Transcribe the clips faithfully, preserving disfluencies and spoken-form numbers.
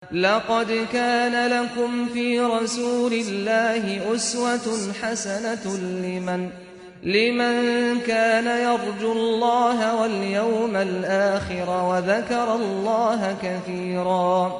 لقد كان لكم في رسول الله أسوة حسنة لمن، لمن كان يرجو الله واليوم الآخر وذكر الله كثيرا.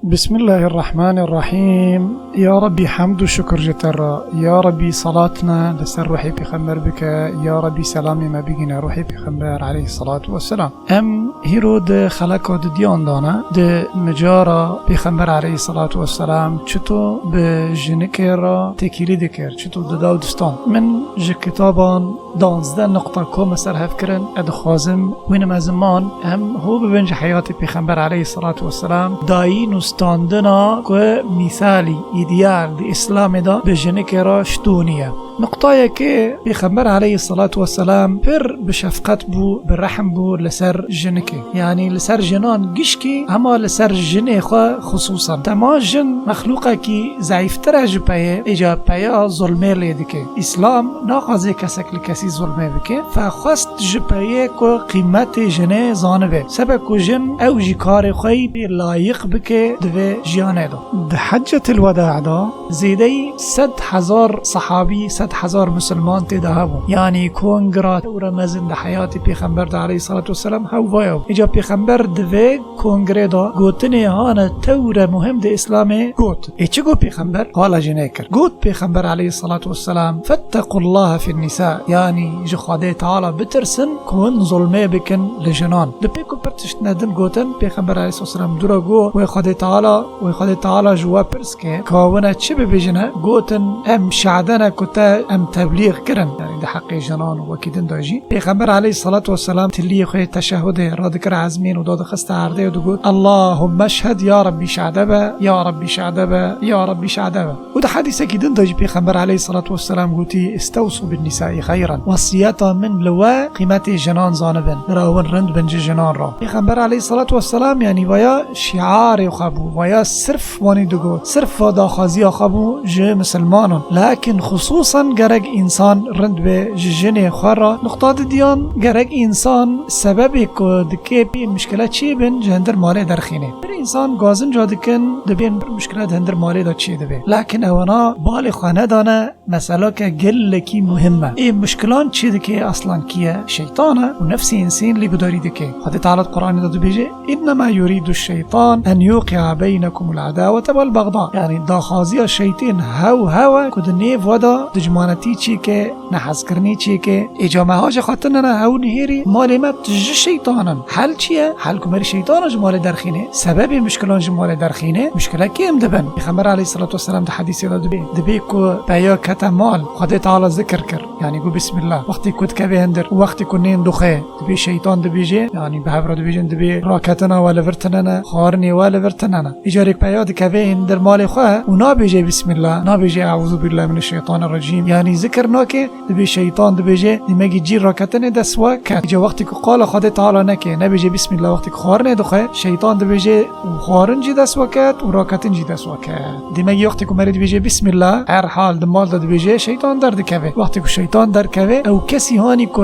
بسم الله الرحمن الرحيم. يا ربي حمد و şukir ji te re. Ya Rebî salatna li ser ruhê pêxember bike. Ya Rebî selamê me bigîne ruhê pêxember aleyhissalatu vesselam. Em hîro di xeleka dudiyan de ne, di micara Pêxember aleyhissalatu vesselam çito bi jinikê re têkilî dikir, çito dida û distan. Min ji kitaban danzdeh nuqta kom ser hev kirin, ez dixwazim wînim ez ziman em ho bibin ji heyatê Pêxember aleyhissalatu vesselam, dayîn û standina ku mîsalî, îdeal di Îslamê de bi jinikê re şitûniye. Nuqtayekê Pêxember aleyhissalatu vesselam pir bi şefqet bû, bi rehm bû li ser jinikê. Yanî li ser jinan gişkî, hema li ser jinê xwe xisûsan. Dema jin mexlûqekî zeîftir e ji peyê, îca peya zulmê lê dike. Îslam naxwaze kesek li kesî zulmê bike. Fe xwest ji peyê ku qîmetê jinê zanibe. Sebe ku jin ew jî karê xwe yî pê layiq bike di vê jiyanê de. Di Heccetil Weda de zêdeyî sed hezar sehabî, sed hezar misilman tê de hebûn. Yanî kongira tewre mezin di heyatê Pêxember de aleyhissalatu vesselam hew vaya bû. Îca Pêxember di vê kongirê de gotinê hane tewre muhim di Îslamê got. Ê çi got Pêxember? Qala jinê kir. Got Pêxember aleyhissalatu vesselam, "Fettequllaha fin nisa." Yanî ji Xwedê Teala bitirsin ku hûn zulmê bikin li jinan. Di pêk û pir tiştine din gotin, Pêxember aleyhissalatu vesselam dû re got, wê Xwedê Teala, wê Xwedê Teala ji we pirs ke, ka wine çi bibêjine? Gotin, em şehde ne ku te em teblîx kirin. Yanî di heqê jinan û wekî din de jî. Pêxember aleyhissalatu vesselam tiliyê xwe yê teşehhudê radikir ezmîn û dadixiste erdê û digot, "Allahümme şhed, ya Rebbî şehde be, ya Rebbî şehde be, ya Rebbî şehde be." Û di hedîsekî din de jî Pêxember aleyhissalatu vesselam gotî, "Istewsû bin nisai xeyran." Wesiyeta min li we qîmetê jinan zanibin. Bira hûn rind bin ji jinan re. Pêxember aleyhissalatu vesselam, yanî vaya şiarê xwe bû, vaya sirf wanî digot. Sirf va daxwaziya xwe bû ji misilmanan. Lakin xisûsan gerek însan rind be ji jinê xwe re. Nuqta didiyan, gerek însan sebebê ku dikê pê mişkile çê bin ji hindir malê derxîne. Bir însan gazinca dikin, dibên bir mişkile di hindir malê de çê dibe. Lakin ewana balê xwe nedane, meselake gelekî muhim e. Ê mişkilan çê dike, aslan kî ye? Şeytan e û nefsê însên lê gudarî dike. Xwedê Teala di Qur'anê de dibêje, "Innema yuridu şeytan en yuqi'a beynekumul adawete vel bagda." Yanî daxwaziya şeytên hew hew e ku di nêv we de dijmanetî çêke, nehezkirinî çêke. Ê ca me haja xwe tinene hew nihêrî malê me tije şeytan in. Hel çi ye? Hel ku merî şeytana ji malê derxîne. Sebebê mişkilan ji malê derxîne, mişkile kêm dibin. Pêxember aleyhissalatu vesselam di hedîsê de dibê, dibê ku peya kete mal, Xwedê Teala zikir kir. Yanî got, "Bismillah." Wextê ku dikeve hindir û wextê ku nên dixwe, dibê şeytan dibêje, yanî bi hev re dibêjin, dibê raketina we li vir tinene, xwarinê we li vir tinene. Îcarek peya dikeve hindir malê xwe û nabêje, "Bismillah", nabêje, "Euzu billahi mineşşeytanirracîm." Yanî zikir nake, dibê şeytan dibêje, dîmegî cî raketinê dest we ket. Îca wextê ku qala Xwedê Teala neke, nebêje bismillah wextê ku xwarinê dixwe, şeytan dibêje û xwarin jî dest we ket û raketin jî dest we ket. Dîmegî wextê ku merê dibêje bismillah, her hal di mal de dibêje, şeytan derdikeve. Wextê ku şeytan derkeve, ew kesî hanî ku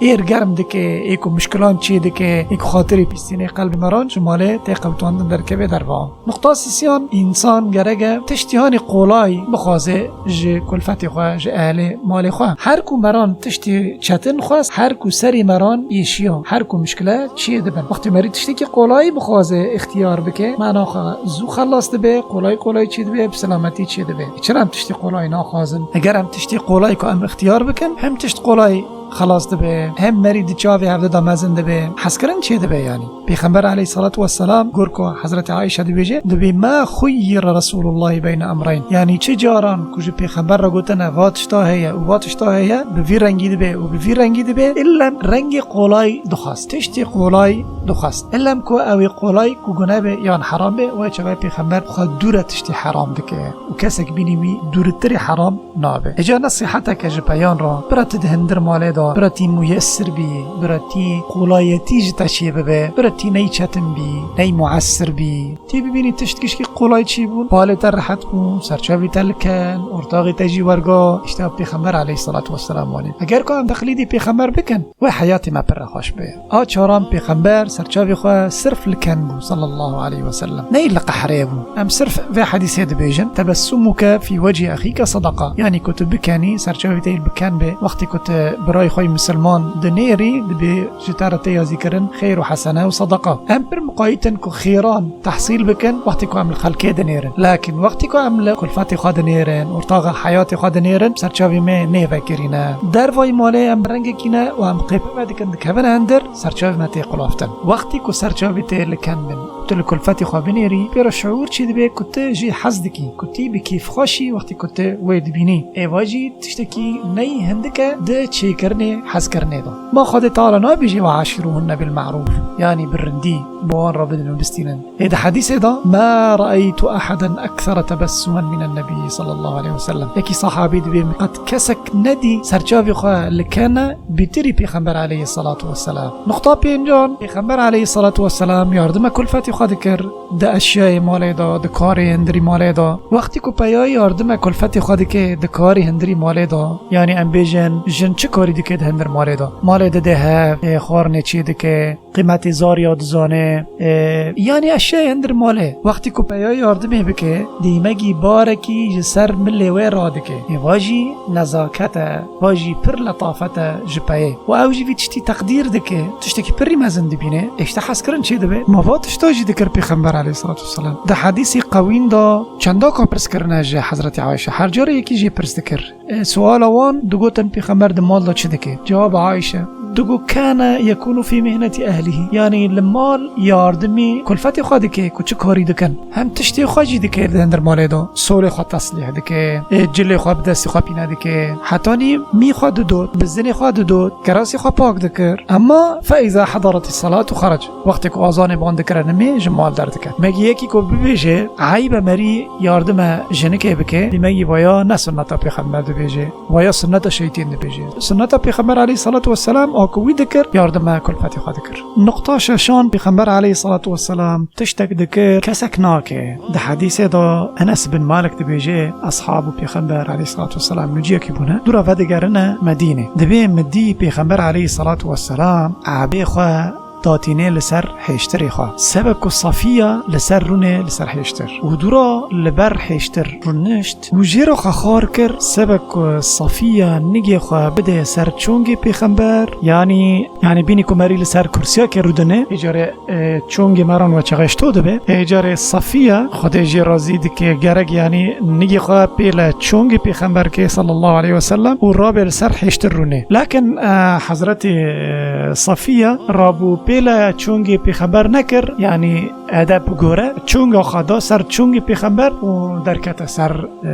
êr germ dike, ê ku mişkilan çê dike, ê ku xatirê pîstînê qelbê meran ji malê tê qewtandin derkeve derva. Nuqta sisiyan, însan gerek e tiştî hanî qolay bixwaze ji kulfetê xwe, ji ehlê malê xwe. Her ku meran tiştî çetin xwest, her ku serî meran êşiya, her ku mişkile çê dibin. Wextê merî tiştekî qolay bixwaze ixtiyar bike, mena xwe zû xelas dibe, qolay qolay çê dibe, bi selametî çê dibe. Çira em tiştî qolay naxwazin? Eger em tiştî qolay ku em ixtiyar bikin, hem tişt qolay xelas dibe, hem merî di çavê hevdû de mezin dibe, hezkirin çê dibe yanî. Pêxember aleyhissalatu vesselam, gur ku Hezretî Aîşe dibêje, dibê, "Ma xuyyira Resûlullahî beyne emreyn." Yanî çi caran ku ji Pêxember re gotine, "Va tişta heye û va tişta heye", bi vî rengî dibe û bi vî rengî dibe, illem rengê qolay dixwest, tiştê qolay dixwest. Illem ku ew ê qolay ku gune be yan heram be, wê çaxê Pêxember xwe dûre tiştê heram dike û kesek bînî wî dûritirê heram nabe. Îca nesîheteke ji peyan re, bira tu di hindir malê de Bira tî muyessir bî, bira tî qolayetî ji te çê bibe, bira tî ney çetin bî, ney muessir bî. Tî bibînî tişt gişkî qolay çî bûn, palê te rehet bûn, serçavî te li ken, ortaxî te jî werga, îşte Pêxember aleyhissalatu vesselam wanî. Eger ku em teqlîdî Pêxember bikin, wê heyatê me pir rexweş be. A çaran Pêxember serçavê xwe sirf li ken bû, sallallahu aleyhi ve sellem. Ney li qehrê bû. Em sirf vê hedîsê dibêjin, "Tebessumuke fî wecî exîke sedeqa." Yanî ku tu bikenî, serçavê te yê bi ken bê, wextê ku tu birayê xwe yê misilman dinêrî, dibê ji te re tê yazîkirin xêr û hesene û sedeqa. Em pir miqayît in ku xêran tehsîl bikin, wextê ku em li xelkê dinêrin. Lakin wextê ku em li kulfetê xwe dinêrin, ortaxa heyatê xwe dinêrin, serçavê me nê vekirîne. Dervayî malê em bi rengekî ne û em qêpî me dikin, dikevin hundir, serçavê me tê qulaftin. Wextê ku serçavê tê li ken bin, tu li kulfetê xwe binêrî, pê re şiûr çêdibe ku tu jê hez dikî, ku tî bi kêfxweş î wextê ku tu wê dibînî. Êva jî tiştekî ney hindik e di çêkirinê hezkirinê de. Ma Xwedê Teala nabêje "Ve aşiruhunne bil ma'ruf", yanî bi rindî bi wan re bidin û bistînin. Ê di hedîsê de, "Ma ra'eytu ahaden ekthara tebessumen minen nebiyyi sallallahu aleyhi ve sellem." Yekî sahabî dibê, "Min qet kesek nedî serçavê xwe li kene bîtirî Pêxember aleyhissalatu vesselam." Nuqta pêncan, Pêxember aleyhissalatu vesselam yardime kulfetê xwe dikir di eşyayê malê de, di karê hundirî malê de. Wextî ku peya yardime kulfetê xwe dike di karê hundirî malê de, yanî em bêjin jin çi karî dike di hundir malê de? Malê dide hev, ê, xwarinê çê dike, qîmetê zariya dizane, e, yanî eşyayê hundir malê. Wextî ku peya yardimê bike, dîmegî barekî ji ser milê wê radike. Ê, va jî nezaket e, va jî pir letafet e ji peyê. Û ew jî vî tiştî teqdîr dike, tiştekî pirî mezin dibîne, ê, ji te hezkirin çê dibe. Ma va tişta jî dikir Pêxember aleyhissalatu vesselam. Di hedîsî qewîn de çendaka pirs kirine ji Hezretî Ayşe. Her carê yekî jê pirs dikir. E, suala wan digotin, Pêxember di mal de çi dike? Cewab Ayşe, digo, "Kane yekûnu fî mihneti ehlihî." Yanî li mal yardimî kulfetê xwe dike ku çi karî dikin. Hem tiştê xwe jî dike di hundir malê de. Solê xwe teslîh dike, e, cilê xwe bi destê xwe pîne dike. Hetanî mî xwe didot, bizinê xwe didot, kerasê xwe pak dikir. Ema fe îza hederetî salatu xerec. Wextê ku azanê ban dikire nimê, ji mal derdike. Megî yekî ku bibêje, eyb e merî yardime jinikê bike, dîmegî vaya ne sunneta Pêxember dibêje, vaya sunneta şeytîn dibêje. Sunneta Pêxember aleyhissalatu vesselam a ku wî dikir, yardime kulfetê xwe dikir. Nuqta şeşan, Pêxember aleyhissalatu vesselam tiştek dikir, kesek nake. Di hedîsê de Enes bin Malik dibêje, eshab û Pêxember aleyhissalatu vesselam miciyekî bûne, dû re vedigerine Medînê. Dibê min dî Pêxember aleyhissalatu vesselam ebê xwe datînê li ser hêştirê xwe. Sebek ku Safiya li ser rûnê li ser hêştir. Û dûra li ber hêştir rûnişt û jê re xwe xar kir, sebek ku Safiya nigê xwe bide ser çongê Pêxember, yanî, yanî bînî ku merî li ser kursiyakê rûdine, îcarê, e, çongê meran we çeqeşto dibe, e, îcarê Safiya, Xwedê jê razî dike, gerek yanî nigê xwe pêle çongê Pêxember ke sallallahu aleyhi ve sellem û rabe li ser hêştir rûnê. Lakin, e, Hezretî, e, Safiya rabû pêle çongê Pêxember nekir, yanî edeb gore, çonga xwe da ser çongê Pêxember û derkete ser, e,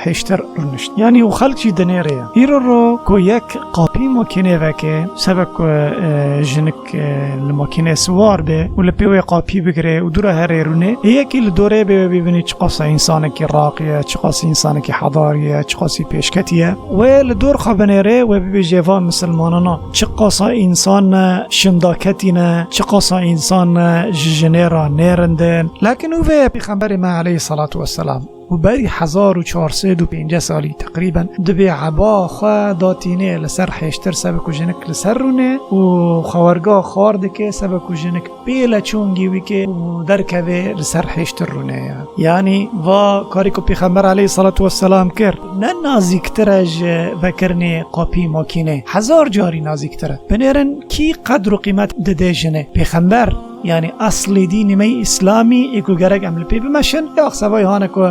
hêştir rûnişt. Yanî û xelk jî dinêre ye. Îro ro ku yek qapî makînê veke, sebek ku, e, jinik, e, li makînê siwar be û li pê wê qapî bigire û dû re herê rûnê, ê yekî li dorê bê wê bibînî çiqasa însanekî raqî ye, çiqasî însanekî hedarî ye, çiqasî pêşketî ye. Wê li dor xwe binêre, wê bibêje, va misilmanana, çiqasa însan ne şindaketî ne, çiqasa însan ne ji jinê re nêrindin. Lakin û vê Pêxemberê me aleyhissalatu vesselam û berî hezar û çar sed û pêncî salî teqrîben dibê eba xwe datînê li ser hêştir sebek û jinik li ser rûnê û xewerga xwar dike sebek û jinik pêle çongî wî ke û derkeve li ser hêştir rûnê ye. Yanî va karî ku Pêxember aleyhissalatu vesselam kir, ne nazîktir e ji vekirinê qapî makînê. Hezar carî nazîktir e. Binêrin kî qedr û qîmet dide jinê? Pêxember, yanî eslê dînî me yî îslamî ê ku gerek em li pê bimeşin, ya xsevayê hane ku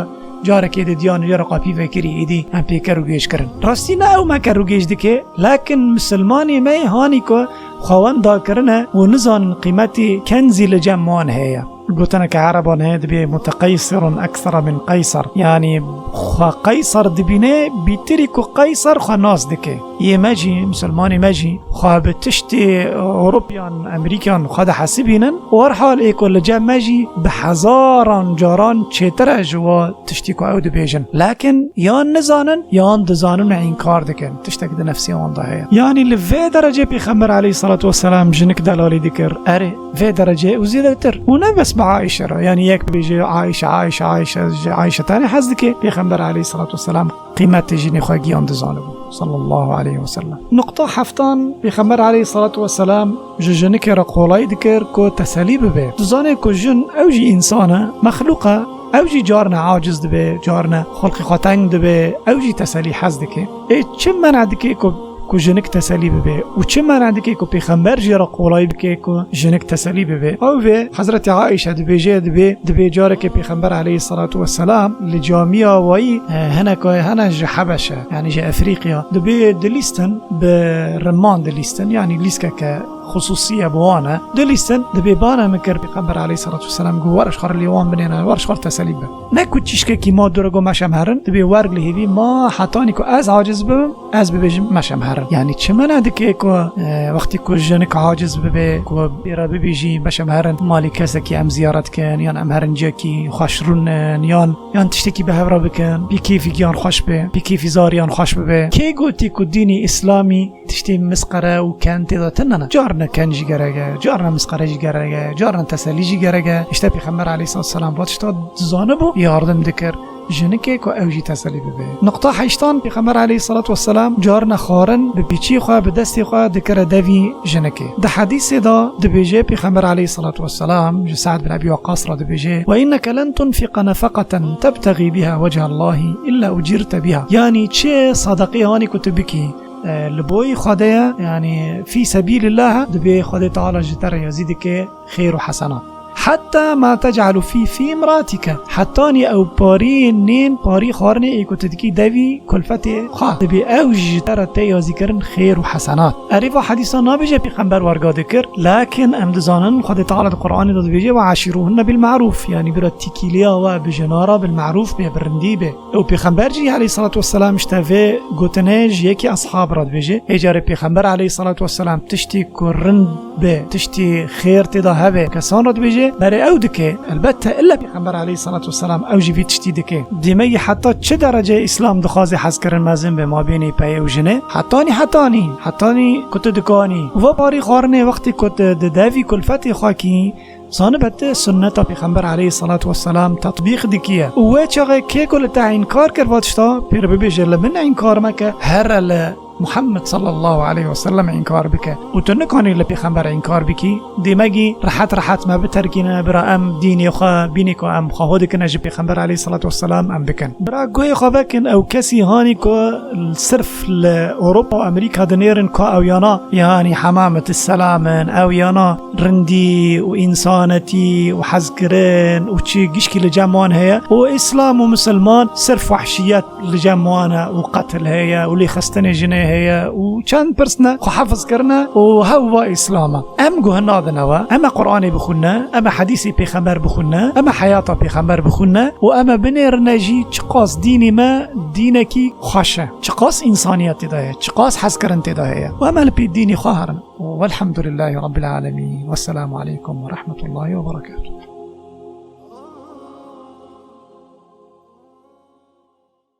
carekê di diyan jê re qapî vekirî, êdî em pê ker û gêj kirin. Rastî ne ew me ker û gêj dike, lakin misilmanê me yê hanî ku xwewenda kirine û nizanin qîmetê kenzî li cem wan heye. Gotineke Ereban heye, dibê متقيصر أكثر من قيصر. Yanî xwe Qeysar dibîne, bîtirî ku Qeysar xwe nas dike. Yê me jî, misilmanê me jî xwe bi tiştê Ewropiyan, Emerîkan xwe dihesibînin. Werhal ê ku li cem me jî bi hezaran caran çêtir e ji wa tiştî ku ew dibêjin. Lakin yan nizanin, yan dizanin û înkar dikin. Tiştek di nefsê wan de heye. Yanî li vê derecê Pêxember aleyhissalatu vesselam jinik delalî dikir. Erê, vê derecê û zêdetir. Û ne bes bi Aîşe re. Yanî yek bibêje Aîşe, Aîşe, Aîşe, ji Aîşe tenê hez dike. Pêxember aleyhissalatu vesselam qîmetê jinê xwe giyan dizanibû. Sallallahu aleyhi ve sellem. Nuqta heftan, Pêxember aleyhissalatu vesselam ji jinikê re qolay dikir ku teselî bibe. Dizane ku jin ew jî însan e, mexlûq e, ew jî carne aciz dibe, carne xulqê xwe teng dibe, ew jî teselî hez dike. Ê çi mena dike ku, ku jinik teselî bibe? Û çi mena dike ku Pêxember jê re qolay bike ku jinik teselî bibe? Ew vê Hezretî Aîşe dibêje, dibê, dibê carekê Pêxember aleyhissalatu vesselam li camiya wayî, e, hinek wayî hene ji Hebeşe, yanî ji Efrîqya. Dibê dilîstin, bi riman dilîstin, yanî lîskeke xusûsî ye bi wan e. Dilîstin, dibê bana min kir Pêxember aleyhissalatu vesselam got, "Were ji xwe re lê wan binêre, were ji xwe re teselî be." Ne ku çîşkekî ma dû re got, "Me şem herin", dibê wer li hêvî ma hetanî ku ez aciz bibim, ez bibêjim, "Me şem herin." Yanî çi mena dike ku, e, wextî ku jinik aciz bibe, ku bê re bibêjî, "Me şem herin, malê kesekî em ziyaret kin, yan em herin ciyekî xweş rûnin, yan, yan tiştekî bi hev re bikin, pê kêfî giyan xweş be, pê kêfî zariyan xweş bibe." Kê gotî ku dînî îslamî tiştê misqere û ken tê de tune ne. Carna ken jî gerek e, carna misqere jî gerek e, carna teselî jî gerek e. Îşte Pêxember aleyhissalatu vesselam va tişta dizanibû, yardim dikir jinikê ku ew jî teselî bibe. Nuqta heştan, Pêxember aleyhissalatu vesselam carna xwarin bi pîçî xwe, bi destê xwe dikire devî jinikê. Di hedîsê de dibêje Pêxember aleyhissalatu vesselam, ji Sa'd bin Ebî Weqqas re dibêje, "Ve inneke len tunfiqa nefeqeten tebtexî biha wechha Allahi illa ucirte biha." Yanî çi sadaqê hanî ku tu bikî, e, li boyî Xwedê ye, yanî fî sebîlillah e, dibê Xwedê Teala ji te re yazî dike xêr û hesenat. Hetta ma tec'alu fî, fî imraatike. Hetanî ew parî nên, parî xwarinê ê ku tu dikî devî kulfetê xwe, dibê ew jî ji te re tê yazîkirin xêr û hesenat. Erê, va hedîsa nabêje Pêxember werga dikir, lakin em dizanin Xwedê Teala di Qur'anê de dibêje, "Ve aşîruhunne bil ma'rûf." Yanî bira tîkîliya we bi jina re bil ma'rûf be, bi rindî be. Û Pêxember jî aleyhissalatu vesselam işte vê gotinê ji yekî ashab re dibêje. Ê carê Pêxember aleyhissalatu vesselam tiştî ku rind be, tiştî xêr tê de hebe, kesan re dibêje, berê ew dike. Elbette illa Pêxember aleyhissalatu vesselam ew jî vî tiştî dike. Demekî heta çi derece Îslam dixwaze hezkirin mezin be mabênê peyê û jinê? Hetanî, hetanî, hetanî ku tu dikanî. Û va parî xwarinê wextê ku tu di devî kulfetê xwe kî, zanibe tu sunneta Pêxember aleyhissalatu vesselam tetbîq dikiye. Û wê çaxê kê ku li te înkar kir va tişta, pê re bibêje, "Li min înkar meke, here li Muhammed sallallahu aleyhi ve sellem înkar bike." Û tu nikanî li Pêxember înkar bikî. Demekî rehet rehet me biterkîne, bira em dînê xwe, bînê ku em xwe ho dikine ji Pêxember aleyhissalatu vesselam em bikin. Bira guhê xwe vekin, ew kesî hanî ku sirf li Ewropa û Amerîka dinêrin ku ew yana, yanî hemamet selam in, ew yana rindî û însanetî û hezkirin û çi gişkî li cem wan heye û Îslam û Misilman sirf wehşiyet li cem wan e û qetil heye û lêxistinê jinê heye û çend pirs ne xwe hefiz kirine û hew va Îslam e. Em guh nadine we, em e Qur'anê bixwîne, em e hedîsê Pêxember bixwîne, em e heyata Pêxember bixwîne û em e binêrine jî çiqas dînê me dînekî xweş e, çiqas însaniyet tê de heye, çiqas hezkirin tê de heye û em e li pê dînê xwe herin. Velhamdulillahî Rabbil Alemîn. Wesselamu aleykum ve rahmetullahî ve berekatuhu.